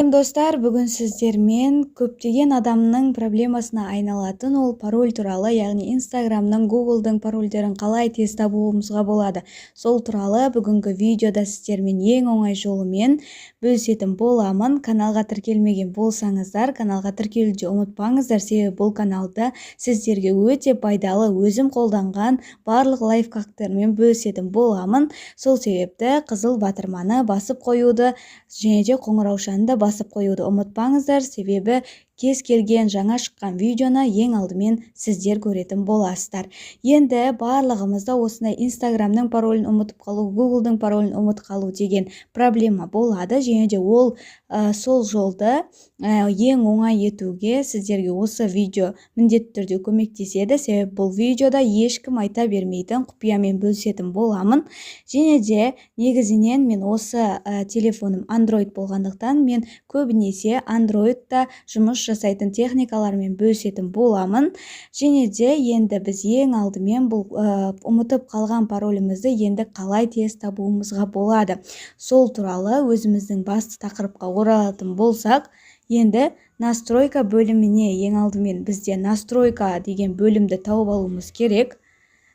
Достар, бүгін сіздермен көптеген адамның проблемасына айналатын ол пароль туралы, яғни Инстаграмның, Гуглдың парольдерін қалай тез табуымызға болады, сол туралы бүгінгі видеода сіздермен ең оңай жолымен бөлісетін боламын. Каналға тіркелмеген болсаңыздар, каналға тіркелуді ұмытпаңыздар, себебі бұл каналда сіздерге өте пайдалы, өзім қолданған барлық лайфхактармен бөлісетін боламын. Сол себепті қызыл батырманы басып қоюды және де қоңыраушаны да басып қоюды ұмытпаңыздар, себебі кез келген жаңа шыққан видеоны ең алдымен сіздер көретін боласыздар. Енді барлығымызда осындай Инстаграмның паролін ұмытып қалу, Гуглдың паролін ұмытып қалу деген проблема болады. Және де ол сол жолды ең оңай етуге сіздерге осы видео міндетті түрде көмектеседі, себебі бұл видеода ешкім айта бермейтін құпиямен бөлісетін боламын. Және де негізінен мен осы телефоным Android болғандықтан, мен көбінесе Androidта жұмыс жасайтын техникалармен бөлісетін боламын. Және де енді біз ең алдымен бұл ұмытып қалған паролімізді енді қалай тез табуымызға болады, сол туралы өзіміздің басты тақырыпқа оралатын болсақ, енді настройка бөліміне, ең алдымен бізде настройка деген бөлімді тауып алуымыз керек.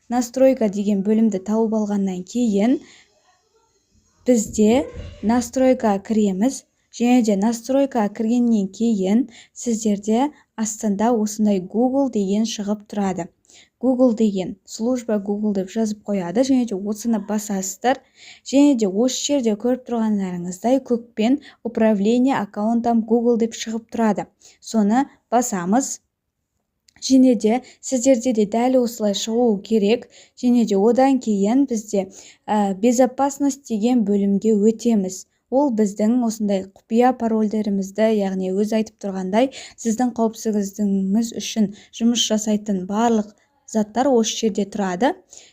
Настройка деген бөлімді тауып алғаннан кейін бізде настройка кіреміз. Және де настройка кіргеннен кейін сіздерде астында осындай Google деген шығып тұрады. Google деген, служба Google деп жазып қояды. Және де осыны басасыздар. Және де осы жерде көріп тұрғандарыңыздай, көкпен «Управление аккаунтом Google» деп шығып тұрады, соны басамыз. Және де сіздерде де дәл осылай шығуы керек. Және де одан кейін бізде «Безопасность» деген бөлімге өтеміз. Ол біздің осындай құпия парольдерімізді, яғни өзі айтып тұрғандай, сіздің қауіпсіздігіңіз үшін жұмыс жасайтын барлық заттар осы жерде тұрады.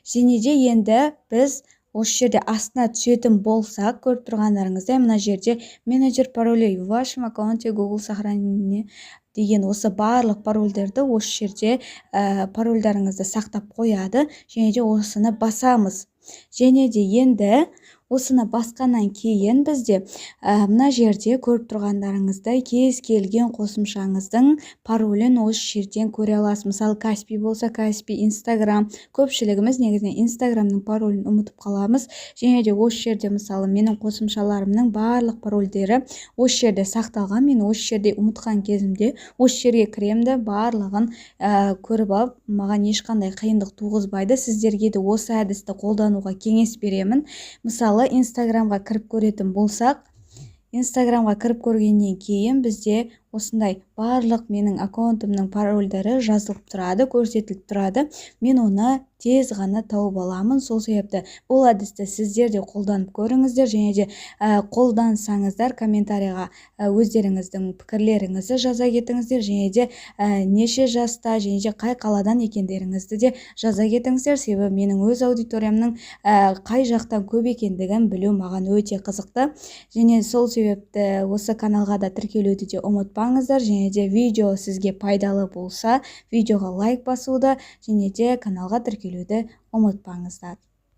Және де енді біз осы жерде астына түсетін болсақ, көріп тұрғандарыңыздай, мына жерде «Менеджер паролей: в вашем аккаунте Google сохранены» деген осы барлық парольдерді осы жерде парольдарыңызды сақтап қояды. Және де осыны басамыз. Және де енді осыны басқаннан кейін бізде мына жерде көріп тұрғандарыңыздай, кез келген қосымшаңыздың паролін осы жерден көре аласыз. Мысалы, Каспи болса, Каспи, Инстаграм. Көпшілігіміз негізінен Инстаграмның паролін ұмытып қаламыз. Және де осы жерде, мысалы, менің қосымшаларымның барлық парольдері осы жерде сақталған. Мен осы жерде ұмытқан кезімде осы жерге кіремін де, барлығын көріп алып, маған ешқандай қиындық туғызбайды. Сіздерге де осы әдісті қолдануға кеңес беремін. Мысалы, Инстаграмға кіріп көретін болсақ, Инстаграмға кіріп көргеннен кейін бізде осындай барлық менің аккаунтымның парольдері жазылып тұрады, көрсетіліп тұрады. Мен оны тез ғана тауып аламын. Сол себепті бұл әдісті сіздер де қолданып көріңіздер. Және де қолдансаңыздар, комментарийға өздеріңіздің пікірлеріңізді жаза кетіңіздер. Және де неше жаста және де қай қаладан екендеріңізді де жаза кетіңіздер, себебі менің өз аудиториямның қай жақтан көп екендігін білу маған өте қызықты. Және сол себепті осы каналға да тіркелуді де ұмытпаңыздар. Және де видео сізге пайдалы болса, видеоға лайк басуды және де каналға тіркелуді ұмытпаңыздар.